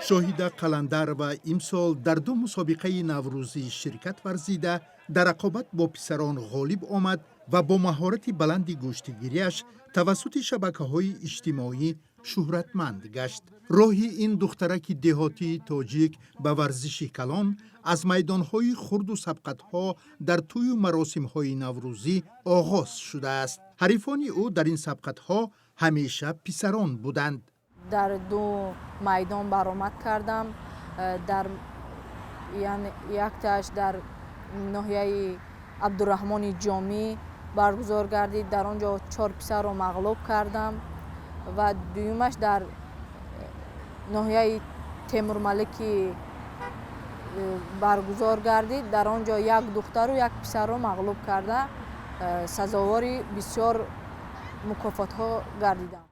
Шоҳида Қаландарова имсол дар ду мусобиқаи наврӯзӣ ширкат варзида, дар рақобат бо писарон ғолиб омад ва бо маҳорати баланди гӯштигириаш тавассути шабакаҳои иҷтимоӣ шӯҳратманд гашт. Роҳи ин духтараки деҳотии тоҷик ба варзиши калон аз майдонҳои хурду сабқатҳо дар тӯю маросимҳои наврӯзӣ оғоз шудааст. Ҳарифони ӯ дар ин сабқатҳо ҳамеша писарон буданд. Дар ду майдон баромад кардам. Дар яктааш дар ноҳияи Абдураҳмони Ҷомӣ баргузор гардид, дар он ҷо чор писарро мағлуб кардам ва дуюмаш дар ноҳияи Темурмалики баргузор гардид, дар он ҷо як духтару як писарро мағлуб карда, сазовори бисёр мукофотҳо гардидам.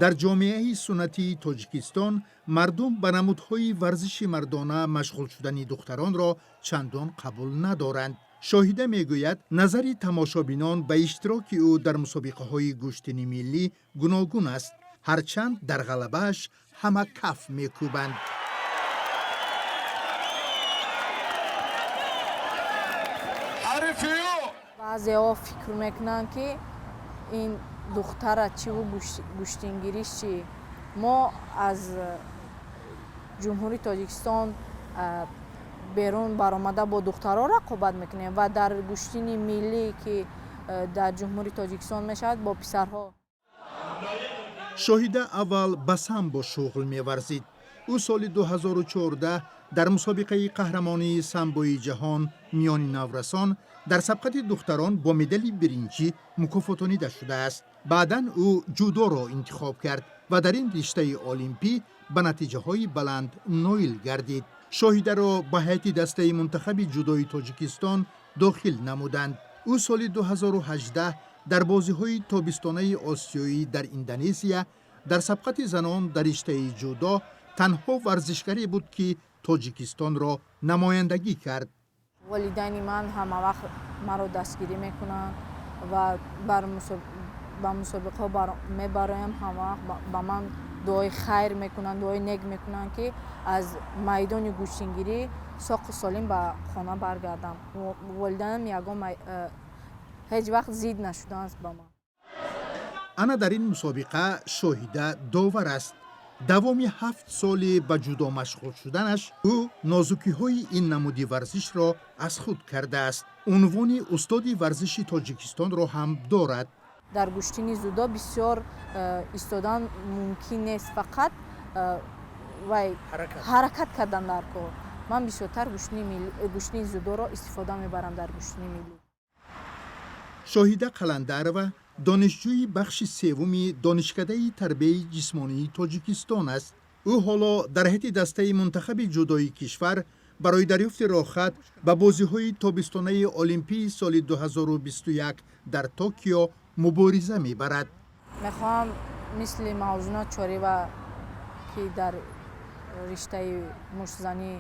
Дар ҷомеаи суннатии Тоҷикистон мардум ба намудҳои варзиши мардона машғул шудани духтаронро чандон қабул надоранд. Шоҳида мегӯяд, назари тамошобинон ба иштироки ӯ дар мусобиқаҳои гӯштини миллӣ гуногун аст, ҳарчанд дар ғалабааш ҳама каф мекӯбанд. Баъзеҳо фикр мекунанд, ки ин духтара чиву гӯштингириш чи. Мо аз Ҷумҳурии Тоҷикистон берун баромада бо духтарҳо рақобат мекунем ва дар гӯштини миллӣ, ки дар Ҷумҳурии Тоҷикистон мешавад, бо писарҳо. Шоҳида аввал ба самбо шуғл меварзид. Ӯ соли 2014 дар мусобиқаи қаҳрамонии самбои ҷаҳон миёни наврасон дар сабқати духтарон бо медали биринҷӣ мукофотонида шудааст. Баъдан ӯ ҷудоро интихоб кард ва дар ин риштаи олимпӣ ба натиҷаҳои баланд ноил гардид. Шоҳидаро ба ҳайати дастаи мунтахаби ҷудои Тоҷикистон дохил намуданд. Ӯ соли 2018 дар бозиҳои тобистонаи осиёӣ дар Индонезия дар сабқати занон дар риштаи ҷудо танҳо варзишгаре буд, ки Тоҷикистонро намояндагӣ кард. Волидайни ман ҳама вақт маро дастгирӣ мекунанд ва ба мусобиқаҳо мебароям, ҳама вақт ба ман дуои хайр мекунанд, дуои нек мекунанд, ки аз майдони гӯштингирӣ соқу солим ба хона баргардам. Волидайнам ягон ҳеҷ вақт зид нашудааст ба ман. Ана дар ин мусобиқа Шоҳида довар аст. Давоми 7 соли ба ҷудо машғул шуданаш ӯ нозукиҳои ин намуди варзишро аз худ кардааст. Унвони устоди варзиши Тоҷикистонро ҳам дорад. Дар гӯштини ҷудо бисёр истодан мумкин нест, фақат вай ҳаракат кардан дар кор. Ман бисёртар гӯштини ҷудоро истифода мебарам дар гӯштини миллӣ. Шоҳида Қаландарова донишҷӯи бахши севуми Донишкадаи тарбияи ҷисмонии Тоҷикистон аст. Ӯ ҳоло дар ҳайати дастаи мунтахаби ҷудои кишвар барои дарёфти роҳхат ба бозиҳои тобистонаи олимпии соли 2021 дар Токио мубориза мебарад. Мехоҳам мисли Мавзуна Чорива, ки дар риштаи муштзанӣ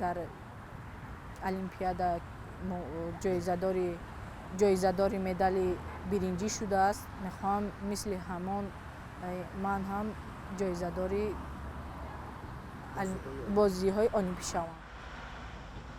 дар олимпиада ҷоизадори медали биринҷӣ шудааст, мехоҳам мисли ҳамон ман ҳам ҷоизадори бозиҳои олимпӣ шавам.